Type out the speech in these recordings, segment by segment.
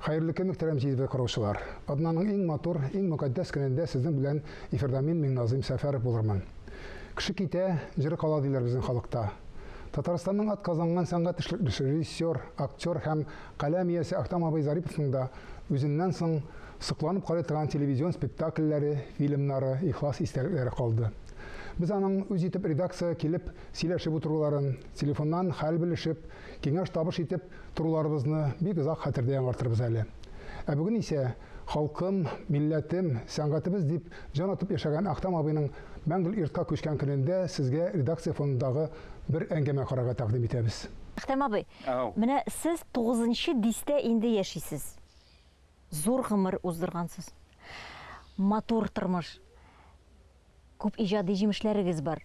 Хәерле көн, мөхтәрәм җиде караучылар. Атнаның иң матур, иң мөкатдәс көнендә сезнең белән эфирда мин Миңназыйм Сәфәров булырмын. Кеше китә, җыры кала диләр безнең халыкта. Татарстанның атказанган сәнгать эшлеклесе, режиссер, актер һәм каләм иясе Әхтәм абый Зариповның да үзеннән соң сокланып карый торган телевизион спектакльләре, фильмнары, ихлас истәлекләре калды. Без аның үз итеп редакциягә килеп сөйләшеп утыруларын, телефоннан хәл белешеп, киңәш-табыш итеп торуларыбызны бик озак хәтердә яңартырбыз әле. Ә бүген исә халкым, милләтем, сәнгатебез дип җан атып яшәгән Әхтәм абыйның мәңгел йортка күчкән көнендә сезгә редакция фондындагы бер әңгәмә карарга тәкъдим итәбез. Әхтәм абый, менә сез тугызынчы дистә инде яшисез. Зур гомер уздыргансыз. Матур тормыш. Күп иҗади җимешләрегез бар.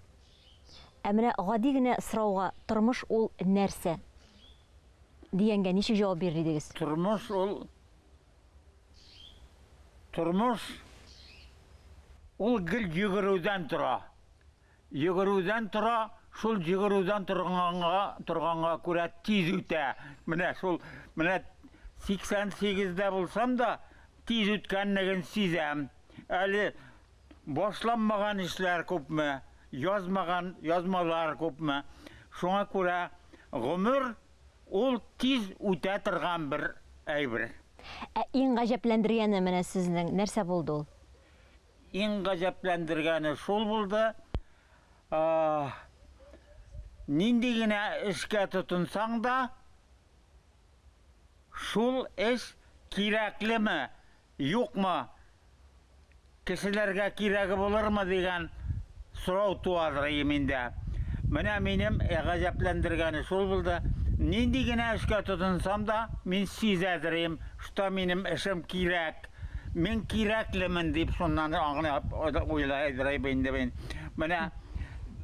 Ә менә гади генә сорауга тормыш ул нәрсә? Дигәнгә ничек җавап бирер идегез? Тормыш ул Тормыш ул гел йөгерүдән тора. Йөгерүдән тора, шул йөгерүдән торганга, торганга күрә тиз үтә. Менә шул, менә 88-дә булсам да, тиз үткәнлеген сизәм. Әле башланмаган эшләр күпме, язмаган язмалар күпме. Шуңа күрә гомер ул тиз үтә торган бер әйбер. Ә иң гаҗәпләндергәне менә сезнең нәрсә булды ул? Иң гаҗәпләндергәне шул булды, нинди генә эшкә тотынсаң да, шул эш кирәклеме, юкмы, кешеләргә кирәге булырмы дигән сорау туадыр и миндә. Менә минем гаҗәпләндергәне шул булды. Нинди генә эшкә тотынсам да, мин сизәдер им, что минем эшем кирәк. Мин кирәклемен дип шуннан аңлап уйлайдыр инде мин. Менә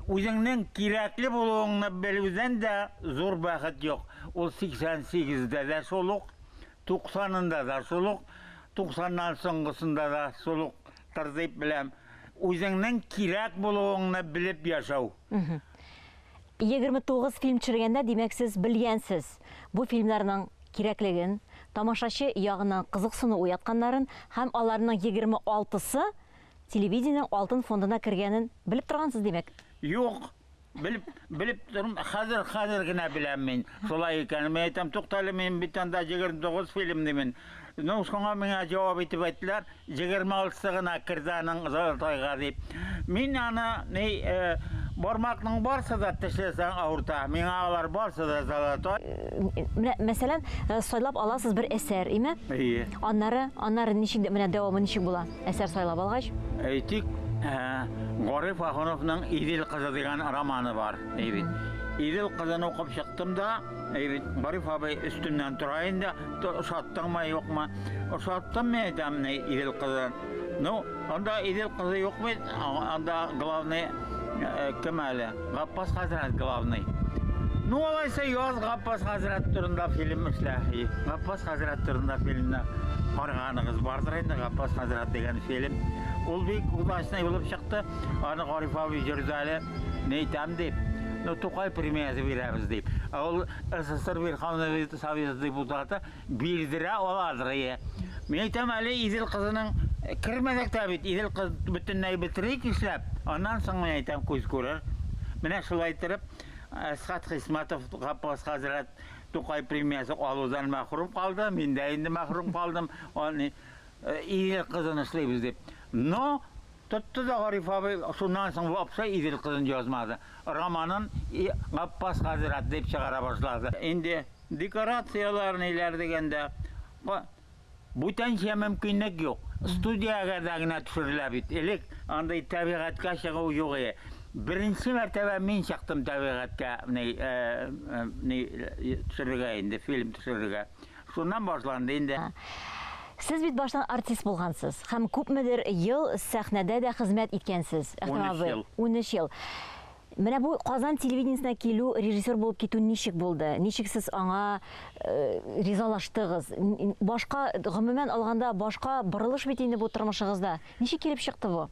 үзеңнең кирәкле булуыңны белүдән дә зур бәхет юк. Ул 88-дә дә шул ук, туксанында да шул ук, туксаннан соңгысында да шул уктыр дип беләм. Үзеңнең кирәк булуыңны белеп яшәү. 29 фильм төшергәндә, димәк, сез белгәнсез бу фильмнарның кирәклеген, тамашачы ягыннан кызыксыну уятканнарын һәм аларның 26-сы телевидениенең алтын фондына кергәнен белеп торгансыз, димәк? Юк. Белеп, белеп торм, хәзер, хәзер генә беләм мин. Шулай икән. Мин әйтәм, туктале, мин бит анда 29 фильм димен. Ну, шуңа миңа җавап итеп әйттеләр, 26-сы гына керде аның Золотойга дип. Мин аны, ни, э, бармакның барсы да тешләсәң авырта. Миңа алар барсы да золотой. Менә, мәсәлән, э, сайлап аласыз бер әсәр, име? Әйе. Аннары, аннары ничек, менә дәвамы ничек була? Әсәр сайлап алгач? Әйтик, Гариф Ахуновның Идел кызы дигән романы бар, әй бит. Идел кызын укып чыктым да, әй бит, Гариф абый өстеннән тора инде, ошаттыңмы, юкмы? Ошаттым мин әйтәм, Идел кызы. Ну, анда Идел кызы юк бит, анда главный кем әле? Гаппас хәзрәт главный. Ну, алайса яз Гаппас хәзрәт турында фильм эшлә. Гаппас хәзрәт турында фильмны караганыгыз бардыр инде, Гаппас хәзрәт дигән фильм. Ул бик удачный булып чыкты. Аны Гариф абый йөрде әле, ни әйтәм дип. Ну, Тукай премиясе бирәбез дип. Ә ул СССР Верховный Совет депутаты бирдерә аладыр ие. Мин әйтәм, әле Идел кызының кермәдек тә бит, Идел кыз бөтенләй бетерик эшләп, аннан соң мин әйтәм, күз күрер. Менә шулай иттереп, Әсхәт Хисмәтов Габбас хәзрәт Тукай премиясе алудан мәхрүм калды, мин дә инде мәхрүм калдым, аны Идел кызын эшлибез дип. Но тотты да Гариф абый шуннан соң вообще Идел кызын язмады. Романын Габбас хәзрәт дип чыгара башлады. Инде Декорацияләр ниләр дигәндә, бүтәнчә мөмкинлек юк. Студиягә дә генә төшерелә бит. Элек андый табигатькә чыгу юк иде. Беренче мәртәбә мин чыктым табигатькә, ни, ни төшерергә инде, фильм төшерергә. Шуннан башланды инде. Сез бит баштан артист булгансыз һәм күпмедер ел сәхнәдә дә хезмәт иткәнсез, Әхтәм 13 абый. ел. 13 ел. Менә бу Казан телевидениесенә килү, режиссер булып китү ничек булды? Ничек сез аңа ризалаштыгыз? Башка, гомумән алганда, башка борылыш бит инде бу тормышыгызда. Ничек килеп чыкты бу?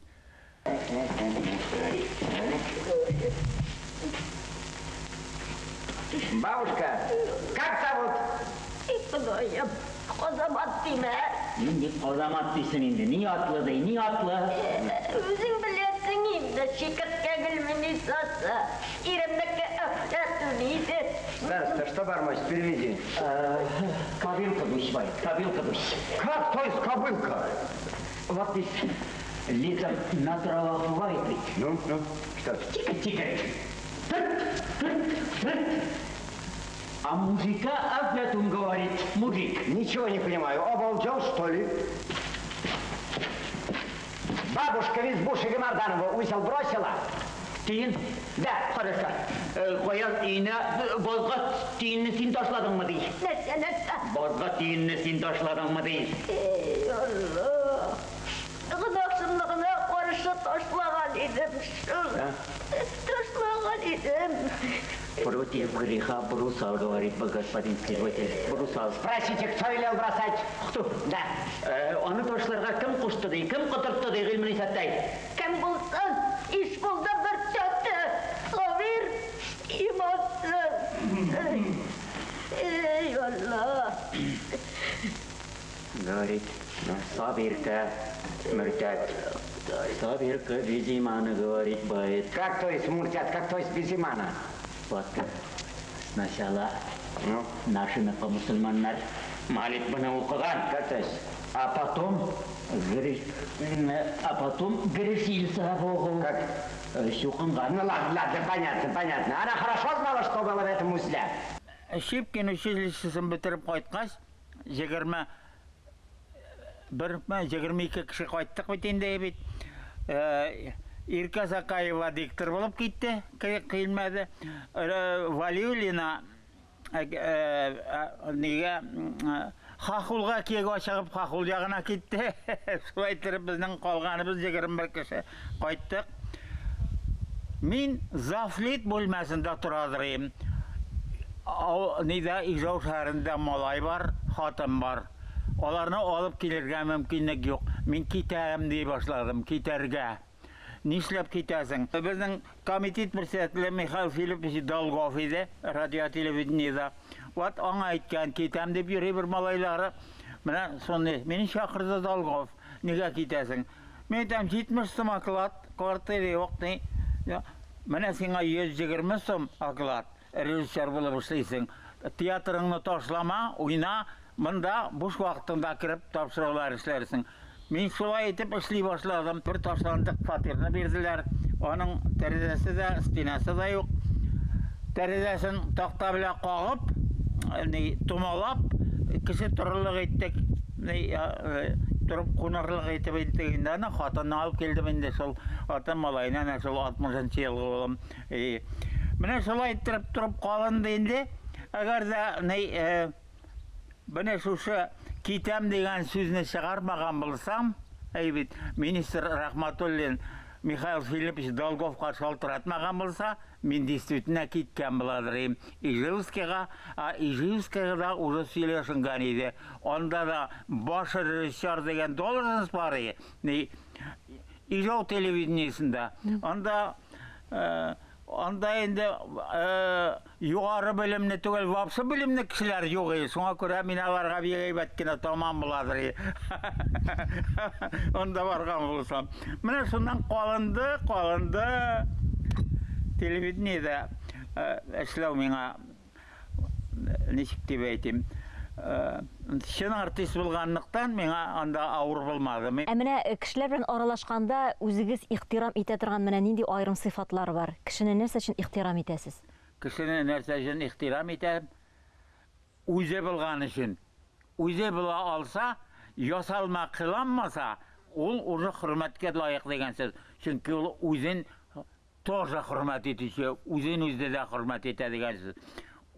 Бабушка, как зовут? Ходаем, Азамат. димә. Нинди кузамат дисең инде? Ни атлы ди, ни атлы? Үзең беләсең инде, чикерткә Гөлминисасы, иремнеке Әфләтүн иде. Староста, что бормочет? Переведи. Кобылка дусь бай, кобылка дусь. Как то есть кобылка? Вот ведь летом на травах бывает ведь. Ну, ну, что? Тикать-тикать. Тырт, тырт, тырт. А мужика Афлятун говорит, мужик. Ничего не понимаю. Обалдел, что ли? Бабушка Визбуша Гамарданова узел бросила? Тиен? Да. Хорошо. Каян өенә базга тиенне син ташладыңмы ди? Нәрсә, нәрсә? Базга тиенне син ташладыңмы ди? Эй, Алла. Гөнаһ шомлыгына каршы ташлаган идем шул. Ташлаган идем. Против греха брусал, говорит господин следователь. Брусал. Спросите, кто велел бросать? Кто? Да. Аны ташларга кем кушты ди, кем котыртты ди, Гыйльменисаттәй? Кем булсын, иш булды бер чаты. Сабир имансыз. Эй, Алла. Говорит, Сабирка, мөртәт. Сабирка без имана, говорит, бает. Как то есть муртят, как то есть без имана? Вот сначала Ну? наши мусульманнар молитваны укыган. Как то есть? А потом, а потом грешился Богу. Как? Чукынган. Ну ладно, ладно, понятно, понятно. Она хорошо знала, что было в этом узле? Щепкин училищесын бетереп кайткач, 21 ме, 22 кеше кайттык бит инде бит. Иркә Сакаева диктор булып китте, килмәде. Валиуллина нигә Хахулга кияүгә чыгып Хахул ягына китте. Шулай иттереп безнең калганыбыз 21 кеше кайттык. Мин завлит бүлмәсендә торадыр идем. Нидә Ижау шәһәрендә малай бар, хатын бар. Аларны алып килергә мөмкинлек юк. Мин китәм ди башладым, китәргә. Нишләп китәсең? Безнең комитет председателе Михаил Филиппович Долгов иде, радио телевидениедә. Вот аңа әйткән, китәм дип йөри бер малайлары. Менә шуны мине чакырды Долгов. Нигә китәсең? Мин әйтәм, 70 сум оклад, квартира юк ди. Менә сиңа 120 сум оклад, режиссер булып эшлисең. Театрыңны ташлама, уйна, монда буш вакытыңда кереп тапшырулар эшләрсең. Мин шулай итеп эшли башладым. Бер ташландык фатирны бирделәр. Аның тәрәзәсе дә, стенасы да юк. Тәрәзәсен такта белән кагып, ни, томалап, кеше торырлык иттек. Ни, торып кунарлык итеп иттек инде. Аны хатынны алып килдем инде шул хатын малайны, әнә шул 60 елгы улым. Менә шулай иттереп торып калынды инде. Әгәр дә ни, менә шушы китәм дигән сүзне чыгармаган булсам, әй бит, министр Рахматуллин Михаил Филиппович Долговка шалтыратмаган булса, мин действительно киткән буладыр идем Ижевскийга, а Ижевскийда уже сөйләшенгән иде. Анда да баш режиссер дигән должность бар иде. Ни, Ижау телевидениесендә. Анда инде югары белемле түгел, вообще белемле кешеләр юк иде. Шуңа күрә мин аларга бик әйбәт кенә тамам буладыр иде. Анда барган булсам. Менә шуннан калынды, калынды. Телевидениедә эшләү миңа ничек дип әйтим, чын артист булганлыктан миңа анда авыр булмады. Ә менә кешеләр белән аралашканда үзегез ихтирам итә торган менә нинди аерым сыйфатлар бар? Кешене нәрсә өчен ихтирам итәсез? Кешене нәрсә өчен ихтирам итәм? Үзе булган өчен. Үзе була алса, ясалма кыланмаса, ул уже хөрмәткә лаек дигән сүз. Чөнки ул үзен тоже хөрмәт итүче, үзен үзе дә хөрмәт итә дигән сүз.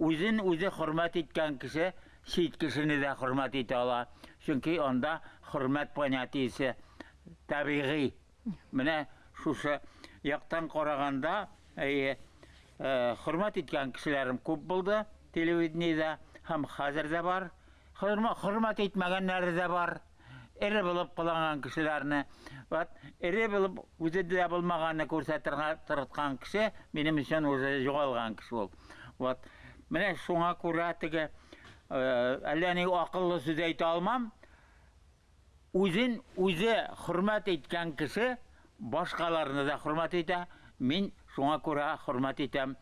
Үзен үзе хөрмәт иткән кеше чит кешене дә хөрмәт итә ала. Чөнки анда хөрмәт понятиесе табигый. Менә шушы яктан караганда, әйе, хөрмәт иткән кешеләрем күп булды телевидениедә һәм хәзер дә бар. Хөрмәт итмәгәннәре дә бар. Эре булып кыланган кешеләрне. Вот эре булып үзе дә булмаганны күрсәтергә тырышкан кеше минем өчен уже югалган кеше ул. Вот менә шуңа күрә теге әллә ни акыллы сүз әйтә алмам. Үзен үзе хөрмәт иткән кеше башкаларны да хөрмәт итә. Мин шуңа күрә хөрмәт итәм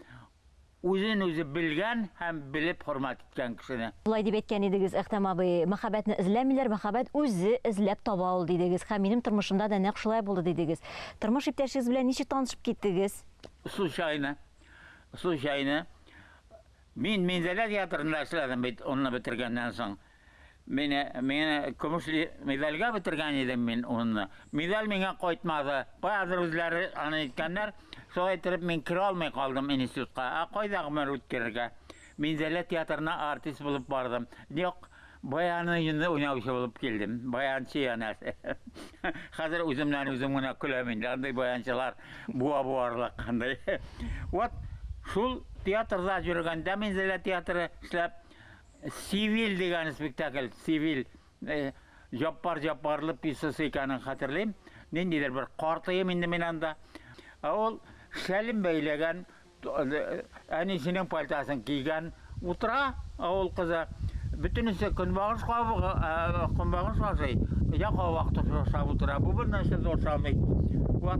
үзен үзе белгән һәм белеп хөрмәт иткән кешене. Болай дип әйткән идегез, Әхтәм абый, мәхәббәтне эзләмиләр, мәхәббәт үзе эзләп таба ул, дидегез. Һәм минем тормышымда да нәкъ шулай булды, дидегез. Тормыш иптәшегез белән ничек танышып киттегез? Случайно. Случайно. Мин Минзәлә театрында эшләдем бит, унны бетергәннән соң. Мине, мине көмеш медальгә бетергән идем мин унны. Медаль миңа кайтмады. Каядыр үзләре аны иткәннәр. Шулай иттереп мин керә алмый калдым институтка. Ә кайда гомер үткәрергә? Минзәлә театрына артист булып бардым. Юк, баяны инде уйнаучы булып килдем. Баянчы янәсе. Хәзер үземнән үзем генә көләм инде. Андый баянчылар буа буарлык андый. Вот шул театрда йөргәндә Минзәлә театры эшләп Сивил дигән спектакль, Сивил, э, Җаппар Җаппарлы пьесасы икәнен хәтерлим. Ниндидер бер картыем инде мин анда. Ә ул шәлен бәйләгән, э, әнисенең пальтасын кигән, утыра авыл кызы. Бөтенесе көнбагыш кабыгы, э, көнбагыш ашый, я кабак ашап утыра. Бу бер нәрсә дә ашамый. Вот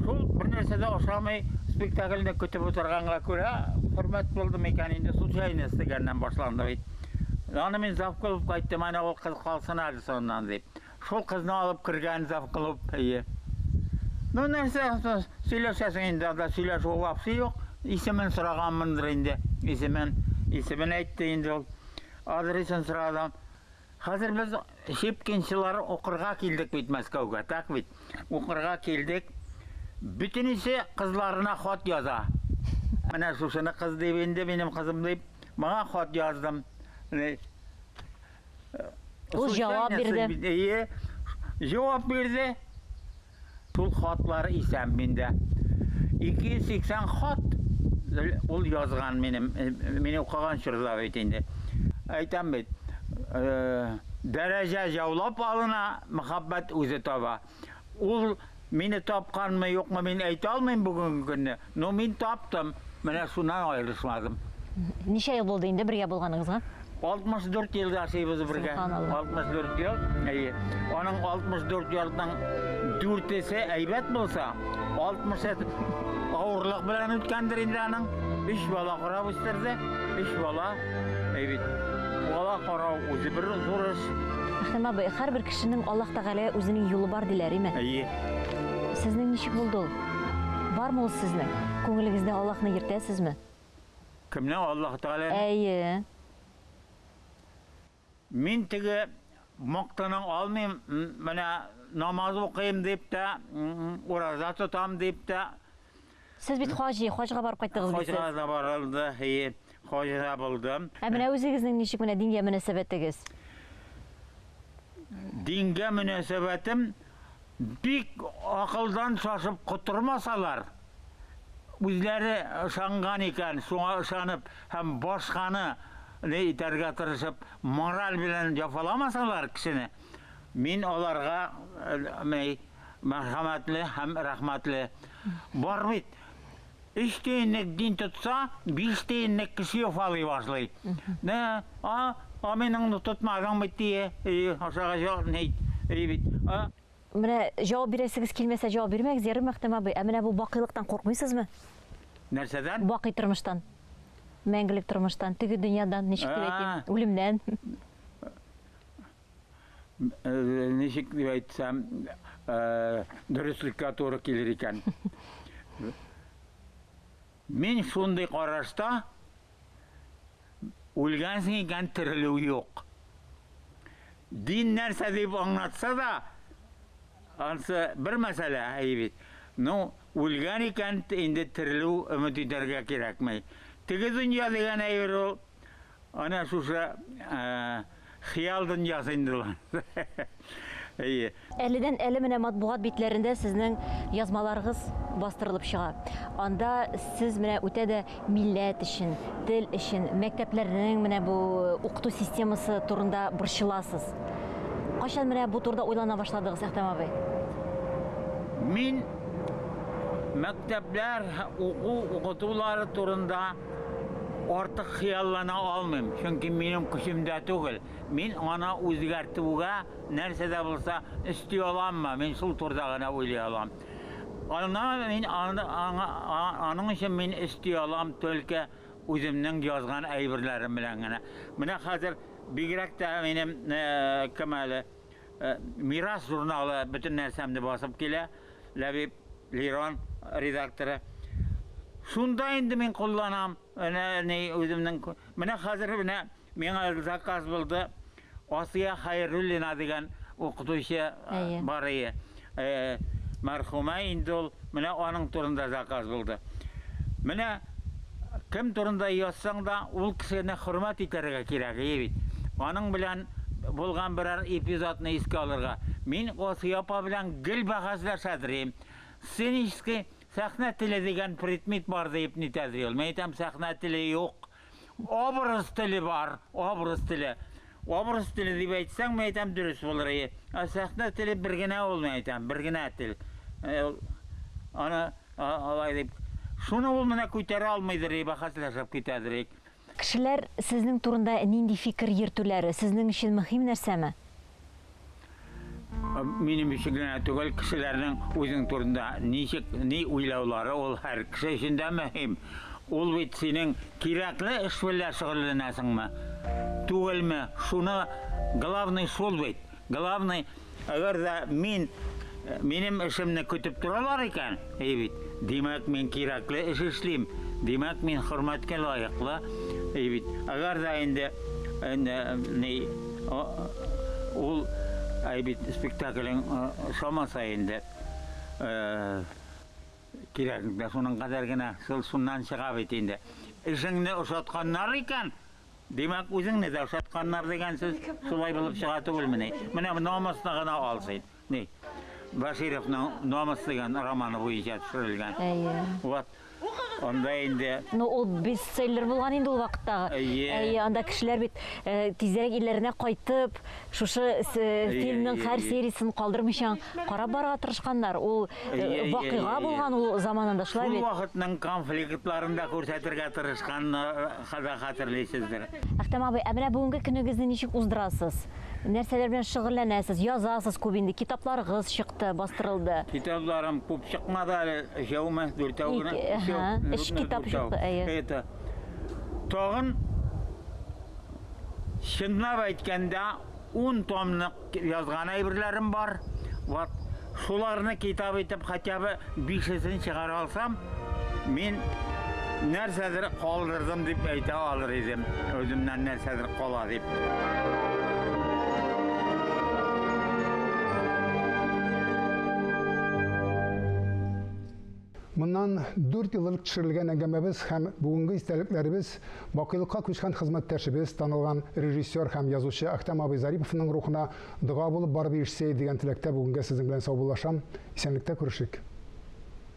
шул бер нәрсә дә ашамый спектакльне көтеп утырганга күрә, хөрмәт булды микән инде, случайность дигәннән башланды бит. Аны мин завклубка айттым, әнә ул кыз калсын әле соннан дип. Шул кызны алып кергән завклуб, әйе. Ну, нәрсә сөйләшәсең инде, анда сөйләшү вообще юк. Исемен сораганмындыр инде, исемен, исемен әйтте инде ул. Адресын сорадым. Хәзер без щепкинчылар укырга килдек бит Мәскәүгә, так бит? Укырга килдек. Бөтенесе кызларына хат яза. Менә шушыны кыз дип инде, минем кызым дип, моңа хат яздым. Ул җавап бирде. Әйе, җавап бирде. Шул хатлар исән миндә. 280 хат ул язган минем, мин укыган чорда бит инде. Әйтәм бит, дәрәҗә яулап алына, мәхәббәт үзе таба. Ул мине тапканмы, юкмы, мин әйтә алмыйм бүгенге көнне. Но мин таптым. Менә шуннан аерылышмадым. Ничә ел булды инде бергә булганыгызга? 64 ел яшибез бергә. 64 ел. Әйе. Аның 64 елның дүртесе әйбәт булса, 60 авырлык белән үткәндер инде аның. Өч бала карап үстерде. Өч бала. Әйбәт. Бала карау үзе бер зур эш. Әхтәм абый, һәрбер кешенең Аллаһ Тәгаләгә үзенең юлы бар диләр, име? Әйе. Сезнең ничек булды ул? Бармы ул сезнең? Күңелегездә Аллаһны йөртәсезме? Кемне? Аллаһ Тәгаләне? Әйе. Мин теге мактана алмыйм, менә намаз укыйм дип тә, ураза тотам дип тә. Сез бит хаҗи, хаҗга барып кайттыгыз бит сез. Хаҗга да барылды, әйе, хаҗда булдым. Ә менә үзегезнең ничек менә дингә мөнәсәбәтегез? Дингә мөнәсәбәтем Бик акылдан шашып котырмасалар, үзләре ышанган икән, шуңа ышанып һәм башканы ни итәргә тырышып, мораль белән җафаламасалар кешене, мин аларга ни, мәрхәмәтле һәм рәхмәтле. Бар бит, өч тиенлек дин тотса, биш тиенлек кеше яфалый башлый. Нә, а, аминыңны тотмадың бит, дие, и, ашага җавап ни, и бит, а. Менә җавап бирәсегез килмәсә, җавап бирмәгез, ярыймы, Әхтәм абый? Ә менә бу бакыйлыктан куркмыйсызмы? Нәрсәдән? Бакый тормыштан. Мәңгелек тормыштан, теге дөньядан, ничек дип әйтим, үлемнән. Ничек дип әйтсәм, дөреслеккә туры килер икән. Мин шундый карашта, үлгәнсең икән, терелү юк. Дин нәрсә дип аңлатса да, ансы бер мәсьәлә, әйе бит. Ну, үлгән икән, инде терелү өмет итәргә кирәкми. Теге дөнья дигән әйбер ул, Әнә шушы хыял дөньясы инде ул. Әйе. Әледән әле менә матбугат битләрендә сезнең язмаларыгыз бастырылып чыга. Анда сез менә үтә дә милләт өчен, тел өчен, мәктәпләрнең менә бу укыту системасы турында борчыласыз. Кайчан менә бу турыда уйлана башладыгыз, Әхтәм абый? Мин мәктәпләр, уку, укытулары турында. Артык хыяллана алмыйм, чөнки минем көчемдә түгел. Мин аны үзгәртүгә нәрсә дә булса өсти аламмы, мин шул турыда гына уйлый алам. Аны мин аны аңа аның өчен мин өсти алам только үземнең язган әйберләрем белән генә. Менә хәзер бигрәк тә минем кем әле Мирас журналы бөтен нәрсәмне басып килә. Ләбиб Лерон редакторы. Шунда инде мин кулланам. Менә ни үземнең менә хәзер менә миңа заказ булды. Асия Хәйруллина дигән укытучы бар ие. Мәрхүмә инде ул. Менә аның турында заказ булды. Менә кем турында язсаң да, ул кешене хөрмәт итәргә кирәк, ие бит. Аның белән булган берәр эпизодны искә алырга. Мин Асия апа белән гел бәхәсләшәдер идем. Сценический сәхнә теле дигән предмет бар диеп нитәдер ул. Мин әйтәм, сәхнә теле юк. Образ теле бар, образ теле. Образ теле дип әйтсәң, мин әйтәм, дөрес булыр ие. Ә сәхнә теле бер генә ул, мин әйтәм, бер генә тел. Э, аны алай дип. Шуны ул менә күтәрә алмыйдыр, бәхәсләшеп китәдер. Кешеләр сезнең турында нинди фикер йөртүләре сезнең өчен мөһим нәрсәме? Минем өчен генә түгел, кешеләрнең үзең турында ничек, ни уйлаулары ул һәр кеше өчен дә мөһим. Ул бит синең кирәкле эш белән шөгыльләнәсеңме, түгелме, шуны главный шул бит. Главный, әгәр дә мин минем эшемне көтеп торалар икән, әй бит, димәк, мин кирәкле эш эшлим, димәк, мин хөрмәткә лаеклы, әй бит. Әгәр дә инде инде ни Ул әй бит спектаклең ошамаса инде, кирәк дә шуның кадәр генә, шул шуннан чыга бит инде. Эшеңне ошатканнар икән, димәк, үзеңне дә ошатканнар дигән сүз, шулай булып чыга түгелмени? Менә намусны гына ал син. Ни? Башировның Намус дигән романы буенча төшерелгән. Әйе. Вот. Анда инде Ну, ул бестселлер булган инде ул вакыттагы. Әйе. Әйе, анда кешеләр бит э, тизрәк илләренә кайтып, шушы с- э, Әйе, фильмның әйе, һәр әйе. сериясен калдырмыйча карап барырга тырышканнар. Ул э, Әйе, әйе, вакыйга әйе, әйе. булган ул заманында, шулай Шул бит? вакытның конфликтларын да күрсәтергә тырышканны да хәтерлисездер. Әхтәм абый, ә менә бүгенге көнегезне ничек уздырасыз? Нәрсәләр белән шөгыльләнәсез? Язасыз күп инде, китапларыгыз чыкты, бастырылды. Китапларым күп чыкмады әле, өчәүме, дүртәү генә. Ике, аһа, өч китап чыкты, әйе. Это. Тагын чынлап әйткәндә, 10 томлык язган әйберләрем бар. Вот шуларны китап итеп хотя бы бишесен чыгара алсам, мин нәрсәдер калдырдым дип әйтә алыр идем. Үземнән нәрсәдер кала дип. Моннан 4 ел элек төшерелгән әңгәмәбез һәм бүгенге истәлекләребез бакыйлыкка күчкән хезмәттәшебез, танылган режиссер һәм язучы Әхтәм абый Зариповның рухына дога булып барып ирешсә иде дигән теләктә бүгенгә сезнең белән саубуллашам. Исәнлектә күрешик.